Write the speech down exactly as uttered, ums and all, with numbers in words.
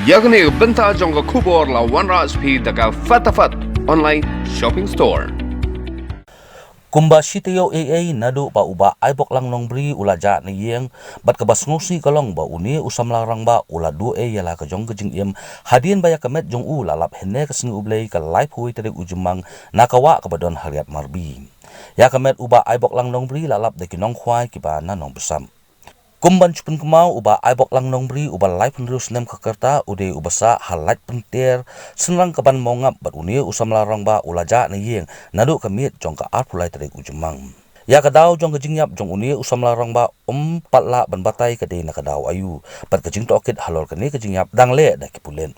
Ïa kane ka bynta jong ka khubor la wanrah sha phi da ka Fatafat Online Shopping Store. Kumba shi taïew ei ei naduh ba u Bah Aiboklang Nongbri u la jah na ïing, bad kaba sngewsih ka long ba une u samla rangbah u la duh ei ïa la ka jong ka jingim, hadien ba ïa ka met jong u la lap hynne ka sngi U Blei ka laiphew tarik u Jymmang na ka wah kaba don ha Riat Marbi. Ïa ka met u Bah Aiboklang Nongbri la lap da ki nongkhwai kiba na Nongbsap. Kum ban shu pynkynmaw, u Bah Aiboklang Nongbri uba laiphew hynriew snem ka rta u dei uba sah ha Laitumter, shynrang ka ban Mawngap, bad une u samla rangbah u la jah na ïing naduh ka miet jong ka arphew lai tarik u Jymmang. Ïa ka daw jong ka jingïap jong une u samla rangbah ym pat lah ban batai ka dei na ka daw aïu, bad ka jingtohkit halor kane ka jingïap dang leh da ki pulit.